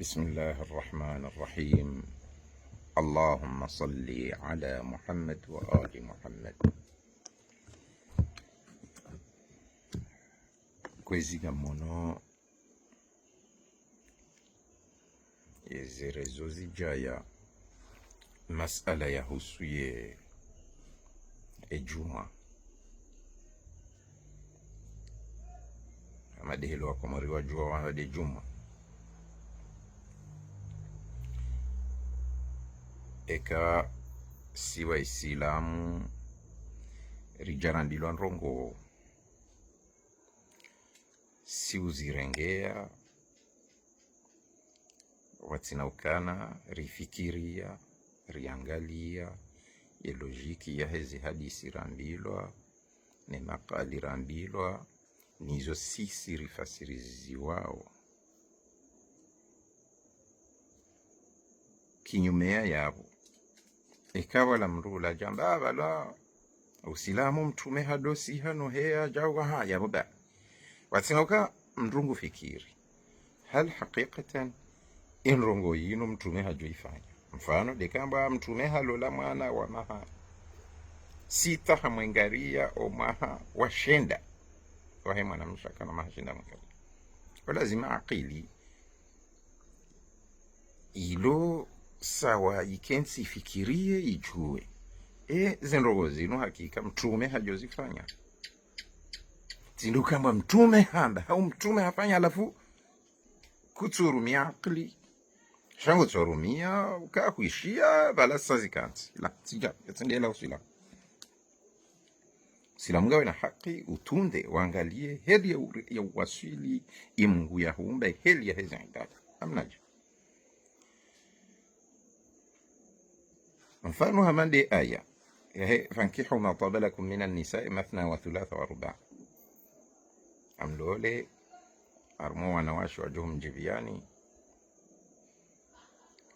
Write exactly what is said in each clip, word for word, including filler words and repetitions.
بسم الله الرحمن الرحيم. اللهم صل على محمد وآل محمد. Kwezi ngamwono ye ze réseaux zidjaya masala yahusu ye, ye djumwa. Hama de heli wakomori wadjuwa wahamba de djumwa. Eka si waisilamu ridjarambilwa ndrongoo, si uzirengeya, pvatsina ukana rifikiria, riangalia ye logique yahe ze hadisi rambilwa, ne makali rambilwa, nizo sisi rifasiriziwao. Kinyume ya yapvo, eka pvala mndru ula djamba, "Ah, pvala usilamu mtrume hadosiha no heya djau waha," yapvo ba. Pvatsina uka mndru ngufikiri, hal hakikatan, ye ndrongoo yinu mtrume hadjoifanya? Mfano, de kamba mtrume halola mwana wa maha sita, hamwengariya o mwaha wa shenda wahe mwanamshe, kana maha shenda mwengariya. Kwa lazima akili ilo sawa ikentsi ifikirie idjuwe, e, ze ndrongoo zinu hakika mtrume hadjozifanya? Tsi ndo kamba mtrume hamba, hau mtrume hafanya, halafu kutsurumia akili. Sha ngutsurumia, uka huishiya, pvala sa zikantsi. La, tsidja, yatsindela usilamu. Usilamu ngawe na haki, utunde, wangalie, heli ya u-, ya uwaswili, ye Mngu yahumba, heli yahe ze ibada. Hamnadje. Mfano hama nde aya yahe, "فانكحوا ما طاب لكم من النساء مثنى وثلاث ورباع." Amlole harumwa wanawashe wadjo mdjibiyani,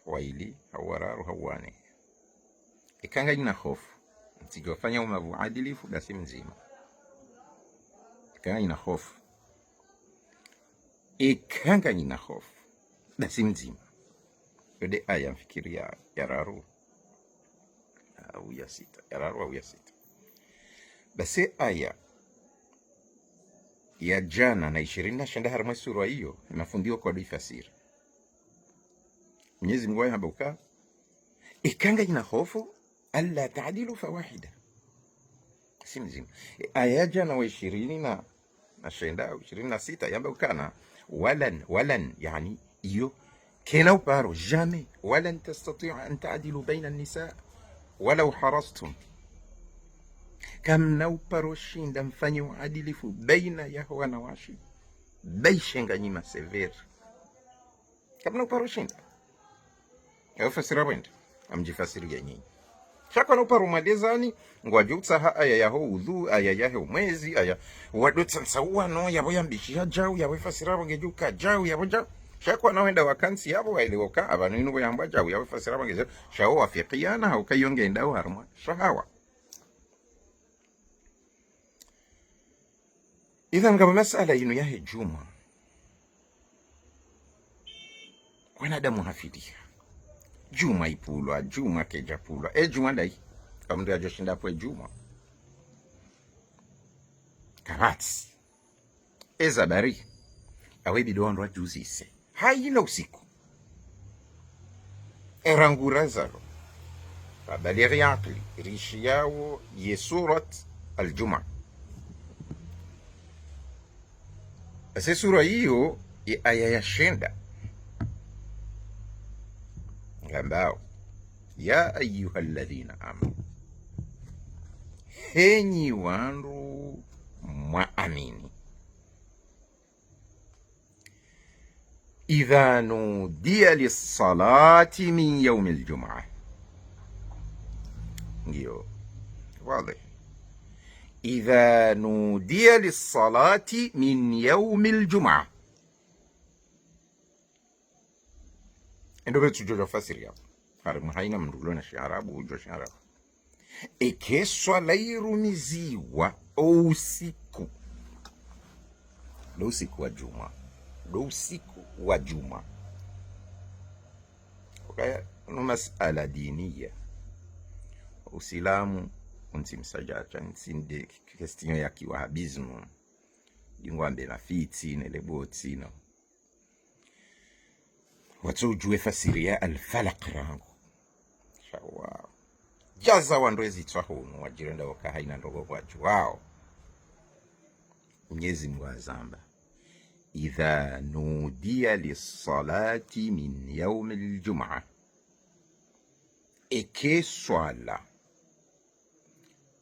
waili, hau wararu, hau wane. Eka nganyina hofu, mtsidjofanya umavu adilifu, basi mdzima. Eka nganyina hofu. Eka nganyina hofu, basi mdzima. Yo de aya mfikiri ya, ya raru au ya sita. Ya raru au ya sita. Basi aya ya djana na ishirini na shenda harumwa sura iyo, mafundi woko ndo ifasiri. Mwenyezi Mungu yahamba uka, eka nganyina hofu, "ألا تعدلوا فواحدة." Si mdzima. E, aya djana wa ishirini na, na shenda, ishirini na sita, yamba ukana, "ولن, ولن," yani, iyo, kena uparo, jamais, "ولن تستطيعوا أن تعدلوا بين النساء ولو حرصتم." Kamna uparo shinda mfanye uadilifu baina yaho wanawashe, baishe nganyi ma sévère. Kamna uparo shinda. Yawe fasira pvwende, amdjifasiri ya nyinyi. Sha kwana uparo mwadezani, ngwadjo utsaha aya yaho udhu, aya yahe umwezi, aya wado tsantsa uwano, yapvo yambishiha djau, yapvo fasira pvo ngedjo uka djau, yapvo djau. Sha kwana wenda wakantsi yapvo waelewa uka, apvanu inu pvo yambwa djau, yapvo fasira pvo ngedjo, sha wo wafikiana, hauka iyo ngendao harumwa shahawa. Idhan, ngapvo masala yinu yahe djumwa. Wanadamu hafiliha. Djumwa ipvulwa, djumwa kedja pvulwa. E djumwa ndayi? Kamndru yadjoshinda apvwe djumwa? Kapvatsi. Eza bari. Awe bidi wandru wadjuzise. Hayina usiku. Erangu razalo, rabalighi akili, rishiyawo ye surat Al-Jumu'a. Ase sura iyo, ye aya ya shenda. Ngambao, "يا أيها الذين آمنوا." Henyi wandru mwaamini. "إذا نودي للصلاة من يوم الجمعة." Ngiyo. Wadhih. "إذا نودي للصلاة من يوم الجمعة." Endo betsu djodjo fasiri yapvo. Hari mwa hayina mndru ulo na shiarabu, udjo shiarabu. Eka eswala irumiziwa o usiku, ndo usiku wa djumwa, ndo usiku wa djumwa, Kaya no masala diniya. Usilamu, untsi msadjadja, ntsi nde question ya kiwahabisme. Dingwambe mafitsi, ne lebotsi, no. Watso udjuwe fasiri ya al-falaq rangu. Shawa. Djaza wandru ezitswa hunu, wadjirenda waka haina ndrongo kwadjuwao. Mnyezi Mngu hazamba: إذا نودي للصلاة من يوم الجمعة. Eka eswala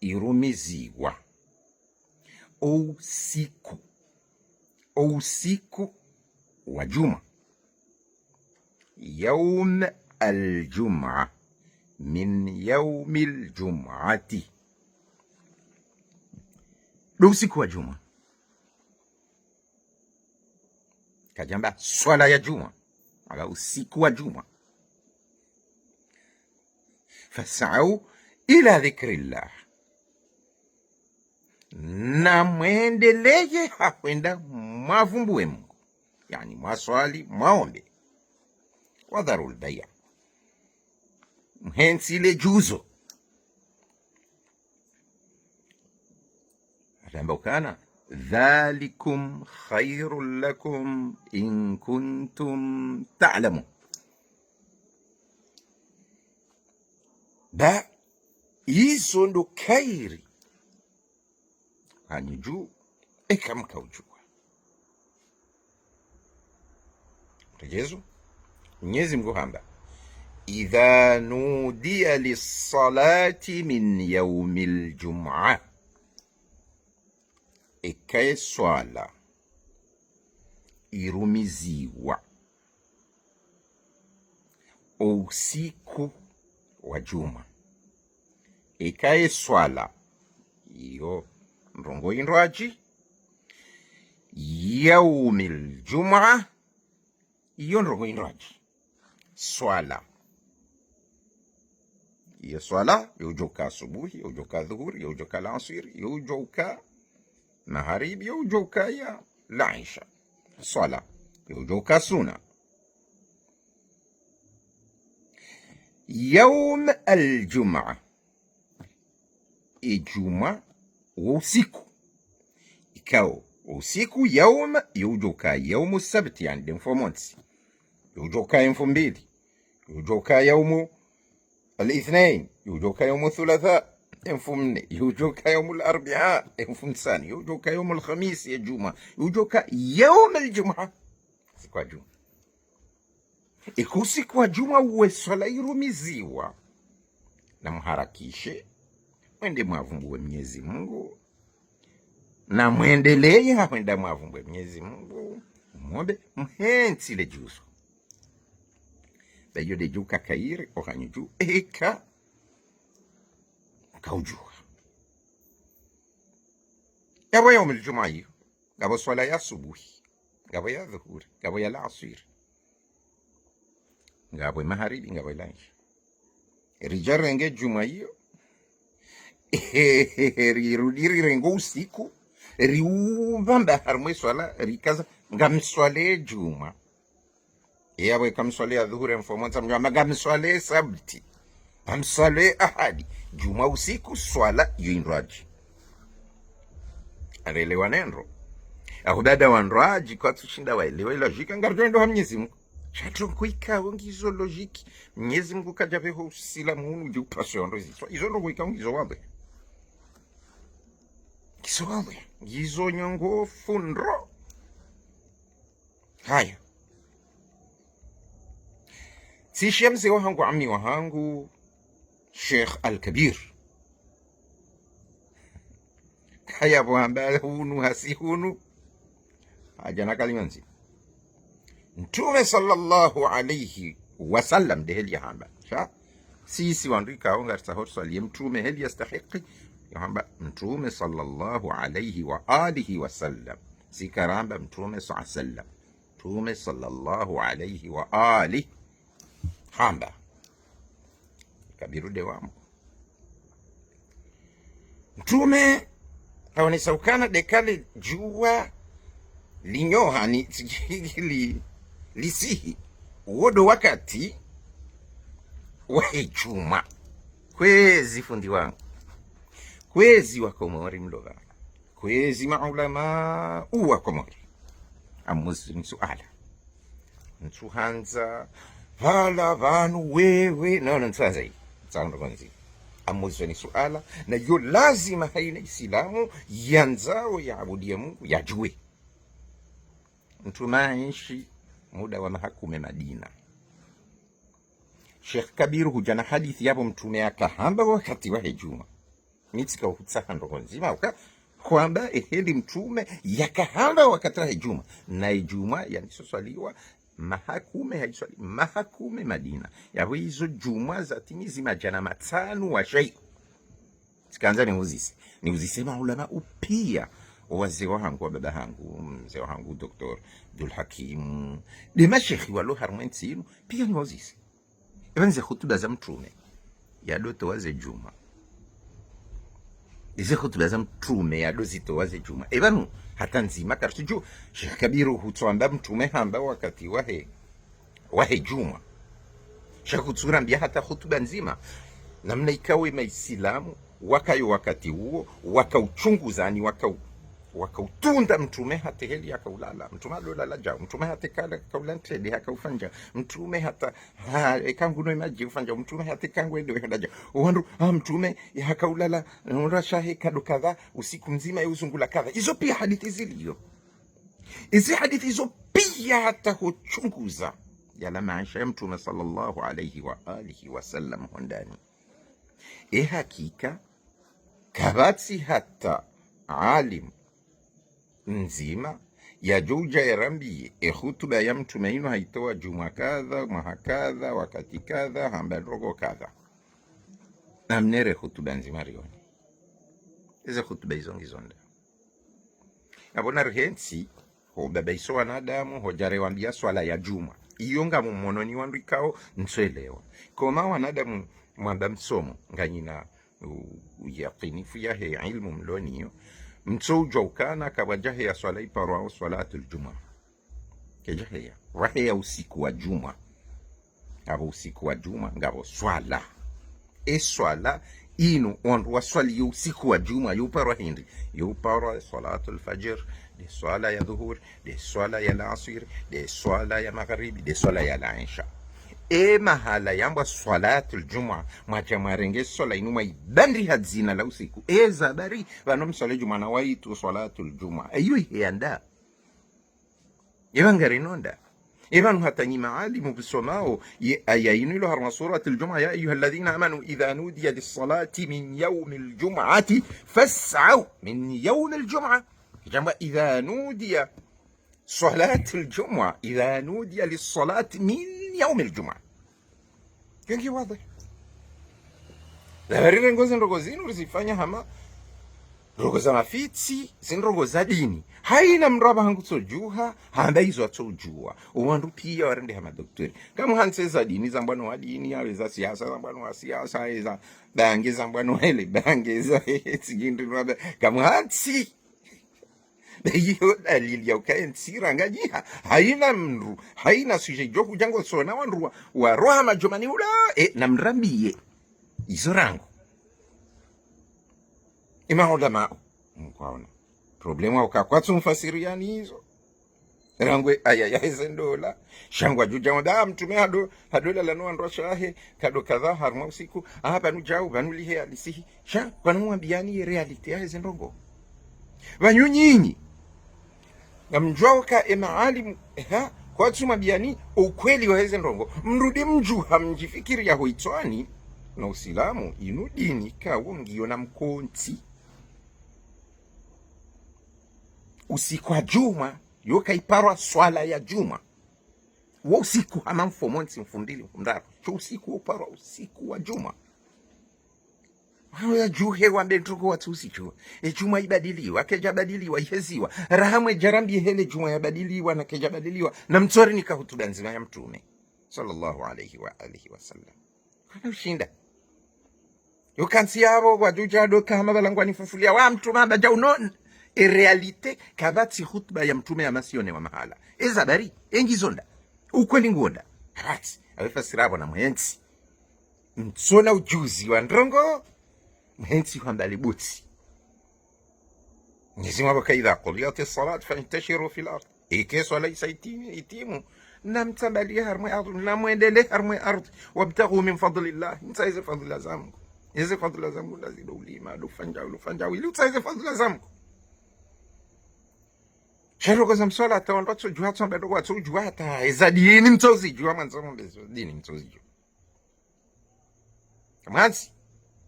irumiziwa ousiku, ousiku wa djumwa. يوم الجمعة، من يوم الجمعة. Ndo usiku wa djumwa. Kadjamba swala ya djumwa, wala usiku wa djumwa. فاسعوا إلى ذكر الله. Na mwendeleye ha hwenda mwavumbuwe Mngu. Yaani mwaswali, mwaombe. وذروا البيع. Mhentsi le djuzo. Hatamba ukana: ذلكم خير لكم إن كنتم تعلمون. Ba izo ndo kheri hanyu dju, eka mkaudjuwa. Rejezo, Mnyezi Mngu hamba: إذا نودي للصلاة من يوم الجمعة. Eka eswala irumiziwa ousiku wa djumwa. Eka eswala iyo ndrongo indrwadji, يوم الجمعة, iyo ndrongo indrwadji. Swala. Iyo swala, yo udjoka asubuhi, yo udjoka dhuhuri, yo udjoka lanswiri, yo udjoka maharibi, yo udjoka ya laisha. Swala, yo udjoka suna. يوم الجمعة. Edjumwa wo usiku. Ikao wo usiku, yaum, yo udjoka yaumu sabti, yaani nde mfumontsi. Yo udjoka emfumbili. Yo udjoka yaumu al-ithnain. Yo udjoka yaumu thulatha, emfumne. Yo udjoka yaumu al-arbia, emfumtsanu. Yo udjoka yaumu al-khamis, ya djumwa. Yo udjoka yaumu al-jum'a. Siku ya djumwa. Eka usiku wa djumwa uwo eswala irumiziwa, na muharakishe, mwende mwavumbuwe Mnyezi Mngu, na mwendeleye ha hwenda mwavumbuwe Mnyezi Mngu, mwombe, muhentsi le djuzo. Ba iyo nde djuka kheri ohanyu dju, eka mkaudjuwa. Yapvo yaumul jum'a iyo, ngapvo swala ya asubuhi, ngapvo ya dhuhuri, ngapvo ya lanswiri, ngapvo emaharibi, ngapvo elaisha. Ridja rirenge djumwa iyo, rirudi rirenge usiku, riuvamba harimwa eswala, rikaza, ngamswali edjumwa. Yapvo eka mswali ya dhuhuri emfumontsi, mdjwamba ngamswali esabti, ngamswali ehadi. Djumwa usiku, swala yo indrwadji. Arelewa nendro. Ahu dada wandrwadji, kwatsushinda waelewe logique, ngaridjo endo ha Mnyezi Mngu. Sha trongo ikao ngizo logique. Mnyezi Mngu kadjapveho usilamu unu dje upaswe ondro zitswa. Izo ndrongo ikao ngizo wapve. Ngizo wapve. Ngizo nyongofu ndro. Haya. Tsishiya mze wahangu, ammi wahangu, Sheikh Al-Kabir. Haya, pvo hamba hunu hasi hunu. Hadja na kalima ndzima. Mtrume swallallahu alayhi wa sallam nde heli yahamba. Sha, sisi wandru ikao ngaritsaho riswaliye Mtrume heli yastahiki, yahamba Mtrume swallallahu alayhi wa alihi wa sallam. Si karamba Mtrume swalla sallam. Mtrume swallallahu alayhi wa alihi hamba. Kabiru nde wambo. Mtrume haonesa ukana ndeka le djuwa linyoha ni li, lisihi. Uwo ndo wakati wahe djumwa. Kwezi fundi wangu. Kwezi wa Komori mlova. Kwezi maulama wa Komori. Amuzeni suala. Ntsuhandza, pvala pvanu wewe, no, no, ntsuhandza hii. Ntsuhandza kwanzi. Amuzeni suala, na yo lazima haina Isilamu, yandzao ya abudiye Mungu, yadjuwe. Mtrume haenshi muda wa maha kume Madina. Sheikh Kabiru hudja na hadisi yapvo Mtrume yakahamba wakati wahe djumwa. Mi tsika uhutsaha ndrongo ndzima, uka, hwamba eheli Mtrume yakahamba wakati wahe djumwa. Na edjumwa, yani isoswaliwa, maha kume haiswali, maha kume Madina. Yapvo izo djumwa zatimizi madjana matsanu wa shei. Tsikandza niuzise. Niuzise maulama upia. Owazee wahangu, wa baba hangu, mzee wahangu, Docteur Abdul Hakim. Nde mashekhi walo harumwa entsi inu, pia niwauzise. Eba nze hutuba za Mtrume, yado towa ze djumwa. Ize hutuba za Mtrume, yado zitowa ze djumwa. Eba nu, hata ndzima, karitsu dju, Sheikh Kabiru hutsuamba Mtrume hamba wakati wahe wahe djumwa. Sha kutsurambiya hata hutuba ndzima. Namna ikao emaisilamu, wakayo wakati uwo, wakauchunguza, yani wakau-, wakautunda Mtrume hata heli yakaulala. Mtrume alolala djau. Mtrume hata kala, kaula ntrende, hakaufanya djau. Mtrume hata, ha, eka nguno emaji ufanya djau. Mtrume hata kangwende wehenda djau. Wandru, ah, Mtrume, hakaulala, nura shahe kado kadha, usiku mdzima, yeuzungula kadha. Izo pia hadisi ziliyo. Izi hadisi izo pia hata huchunguza yala maesha ya Mtrume swallallahu alayhi wa alihi wa sallam hondani. E hakika, kapvatsi hata alim ndzima yadjo udja yarambiye e hutuba ya Mtrume inu haitowa djumwa kadha, mwaha kadha, wakati kadha, hamba ndrongo kadha. Namnere hutuba ndzima rione. Eze hutuba izo ngizo nda. Apvo narihentsi, hobabaisa wanadamu, hodja rewambiya swala ya djumwa. Iyo ngamumwononi wandru ikao, ntsuelewa. Koma wanadamu mwamba msomo, nganyina u-, uyakinifu yahe ilmu mloniyo. Mtsoudjuwa ukana kapvadjaheya swala iparwao swalatul djumwa. Kedjaheya. Pvaheya usiku wa djumwa. Ngapvo usiku wa djumwa, ngapvo swala. E swala inu, wandru waswaliyo usiku wa djumwa, yo uparwa hindri? Yo uparwa swalatul fajr, nde swala ya dhuhuri, nde swala ya laswiri, nde swala ya magharibi, nde swala ya laisha. E mahala yambwa swalatul djumwa, mwadja mwarenge swala inu mwaibandriha dzina la usiku. E zabari, pvanu mswali djumwa na waitu swalatul djumwa. Eyo iheya nda. Eba ngarinonda. Eba nu hata nyi maalimu pvusomao, ye aya inu ilo harumwa suratul Jumu'a, يا أيها الذين آمنوا إذا نودي للصلاة من يوم الجمعة فاسعوا من يوم الجمعة. Kidjamba إذا نودي صلاة الجمعة، إذا نودي للصلاة من يوم الجمعة. Kengi wadhi. Zabari rengo zindrongo zinu rizifanya hama ndrongo za mafitsi, zindrongo za dini. Haina mndru apvaha ngutsodjuha, hamba izo atsodjuwa. Owandru pia warende hama doktori. Kamuhantsi eza dini, zambwa no wa dini, awe za siasa, zambwa no wa siasa, eza bange, zambwa no wa ele bange, eza tsigindri no wa ba-, kamuhantsi. Iyo dalili ya ukaya entsi rangadjiha. Haina mndru, haina sujet djo hudja ngosona wandru wa, waroha madjomani ula, e, namrambiye. Izo rangu. Ima ulamau. Mkwaona. Problème wa uka kwatsu mfasiriyani izo. Rangu e aya yaheze ndola. Sha ngwadjo udja wamba, ah, mtrume hado, hado lala no wandru washe wahe, kado kadha, harumwa usiku, ah, pvanu djau, pvanu lihe halisihi. Sha, kwana mwambiyani ye réalité yaheze ndrongo. Pvanyu nyinyi. Ngamdjuwa uka e maalimu, eha, kwatsu mwambiyani ukweli waheze ndrongo. Mrudi mdjuha mdjifikiri yaho itswani, na usilamu, inu dini kawo ngiyo na mkontsi. Usiku wa djumwa, yo kaiparwa swala ya djumwa. Wo usiku hama mfumontsi, mfumbili, mfumdraru. Sho usiku wo uparwa usiku wa djumwa. Wao yadjuhe wambe ndrongo watsu usidjuwa. E djumwa ibadiliwa, kedjabadiliwa, iheziwa. Raha mwedjarambiye hele djumwa yabadiliwa na kedjabadiliwa. Namtsori nika hutuba ndzima ya mtrume. Swallallahu alayhi wa alihi wa sallam. Kana ushinda. Yo kantsi yapvo, kwadjudja do kama pvala ngwanifufuliya wa mtrume hamba djau non. E réalité, kapvatsi hutuba ya mtrume ya masione wa mahala. E zabari, e ngizo nda. Ukweli nguwo nda. Kapvatsi, awe fasira apvo na mwentsi. Mtsona ujuzi wa ndrongo, mhentsi hwamba libutsi. Mwenyezi Mungu hamba, إذا قضيت الصلاة فانتشروا في الأرض. Ike swala isa iti-, itimu, namtsambalie harumwa ardhi, namwendelee harumwa ardhi. وابتغوا من فضل الله. Mtsahe ze fadhila za Mungu. Eze fadhila za Mungu lazidi ulima, lufanya, lufanya, ili utsahe ze fadhila za Mungu. Sha ndrongo za mswala hata wandru watsojua, watsamba ndrongo watsojua hata eza dini mtsozijua, mwandzo mwambe zo dini mtsozijua. Mwandzo,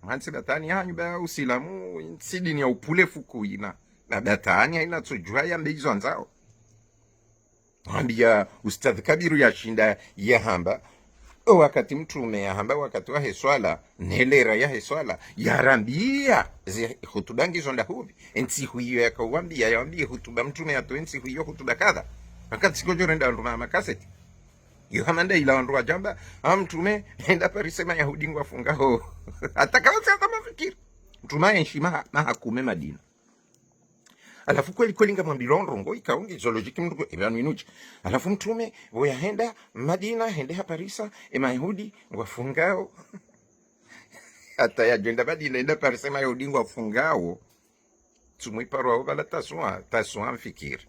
mwandzo batwani hanyu ba Usilamu, tsi dini ya upule fuku ina. Na batwani haina tsojua yambe izo andzao. Hambia Ustadh Kabiru yashinda yahamba. O wakati mtrume yahamba wakati wahe swala, ne lera yahe swala, yarambia, ze hutuba ngizo ndahupvi. Entsihu iyo yakawambia, yawambie hutuba mtrume yato entsihu iyo hutuba kadha. Wakati sikodjo renda wandru na makaseti. Yo hama nda ila wandru wadjamba, a mtrume, henda Parisa Mayahudi ngwafungaho. Hata kawo tsi hata mafikiri. Mtrume yenshi maha, maha kume Madina. Halafu kweli kweli ngamwambilwa ndrongo, ikao ngizo logique mndru, eba nwinuji. Halafu mtrume, pvo yahenda Madina, hende ha Parisa, e Mayahudi, ngwafungao. Hata yadjo enda Madina, enda Parisa, e Mayahudi ngwafungao. Tsumu iparwao pvala Tasua, Tasua mfikiri.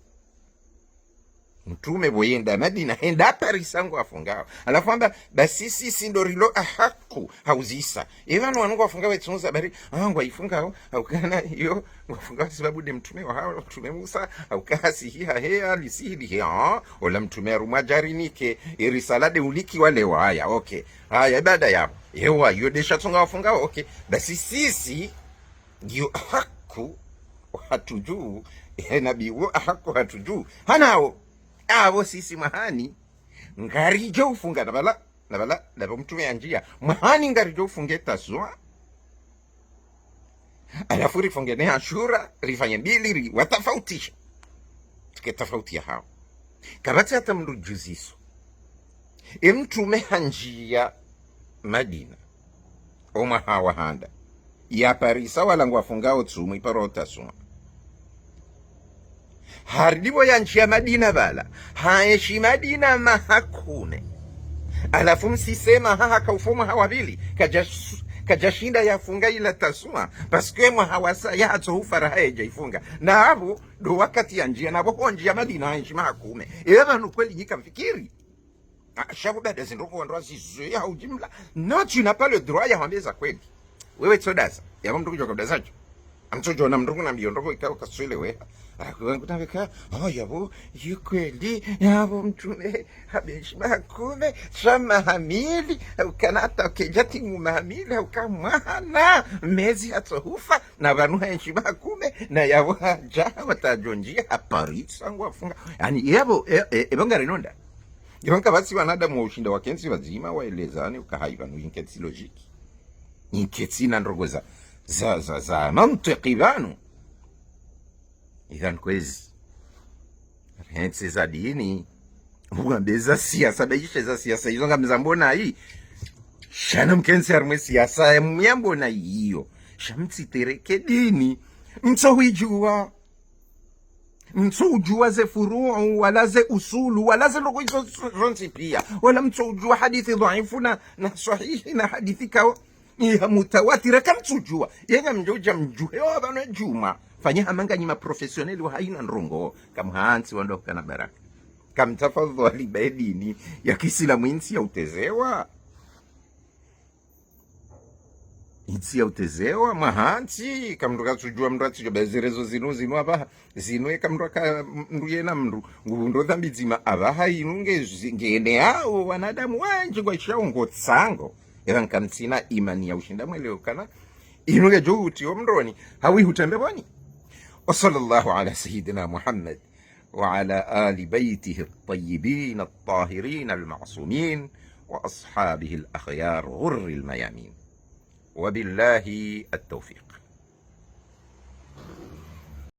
Mtrume pvo yenda Madina, henda Parisa ngwafungao. Halafu hamba, basi sisi ndo rilo ahaku ha uzisa. Epvanu wanu ngwafungao etsunza bari, a, ngwaifungao, haukana iyo, ngwafungao sibabu nde mtrume wahawo, mtrume Musa, hauka hasihi hahe, halisihi lihe, a, ola mtrume harumwa djarinike, irisala nde ulikiwa leo, haya, okay. Haya, ibada yapvo. Ewa, iyo nde sha tsunga wafungao, okay. Basi sisi, ngiyo ahaku hatru dju, e nabi wo ahaku hatru dju. Hanao, apvo sisi mwahani, ngaridjo ufunga, na pvala, na pvala, na pvo mtrume yanjia. Mwahani ngaridjo ufunge Tasua. Halafu rifunge ne Ashura, rifanye mbili, riwatafautishe. Tsuke tafauti yahao. Kapvatsi hata mndru djuziso. E mtrume hanjia Madina. O mwaha wa handa. Ya Parisa wala ngwafungao tsumu iparwao Tasua. Haridi pvo yanjia Madina pvala. Haenshi Madina maha kume. Halafu msise maha haka ufa mwaha wa pvili. Kadja s-, kadjashinda yafunga ila Tasua. Parce que mwaha wa saya hatso ufa raha yadja ifunga. Na apvo, ndo wakati yanjia, na pvo honjia Madina haenshi maha kume. Eya pvanu kweli nyi kamfikiri. A, sha pvo bada zindrongo wandru wazizoea ha ujimla. Non, tu n'as pas le droit ya hwambe za kweli. Wewe tsodaza. Yapvo mndru kudjoka udaza djo. Amtsodjo ona mndru kunambiyo ndrongo ikao kasweleweha. A, kuwe kutambeka, o, yapvo, yo kweli, yapvo mtrume, haenshi maha kume, sha maha mili, ukana hata kedjatimu maha mili, uka mwaha na mezi hatso ufa, na pvanu haenshi maha kume, na yapvo hadja, watadjonjia, ha Parisa ngwafunga. Yaani, yapvo, e, e, epvo ngarinonda. Yapvo nkapvatsi wanadamu wa ushinda wakentsi pvadzima, waelezane, uka hayi pvanu inkentsi logique. Inkentsi na ndrongo za, za, za, za mantiki pvanu. Idhan kwezi. Rihentsi za dini. Mwambe za siasa, baishe za siasa, izo ngamzambo nayi. Sha na mkentsi harumwa e siasa, mwambo nayi iyo. Sha mtsitereke dini. Mtsohwijua. Mtsoujua ze furuu, wala ze usulu, wala ze ndrongo izo zo-, zontsi pia. Wala mtsoujua hadithi dhaifu na, na swahihi na hadithi kao. Iya mutawatira kamtsoujua. Yenga mdjo udja mdjuhe, o, pvanu djuma. Fanya hama nganyi ma professionnel wa haina ndrongo. Kamhantsi wandru kana baraka. Kamtafadhwali ba edini ya kiislamu intsi ya utezewa. Intsi ya utezewa, mwahantsi, kamndru katsudjua, mndru atsudjua, ba ze réseaux zinu, zinu apvaha, zinu eka mndru aka, mndru yena mndru, ngu mndru dhambi dzima, apvaha inu nge zi-, ngene yao, wanadamu wandji ngwaishao ngo tsango. Ela nkamtsina imani ya ushinda mwelewe ukana, inu ngedjo hutrio mndroni, hawi hutembe pvoni. وصلى الله على سيدنا محمد وعلى آل بيته الطيبين الطاهرين المعصومين وأصحابه الأخيار الغر الميامين. وبالله التوفيق.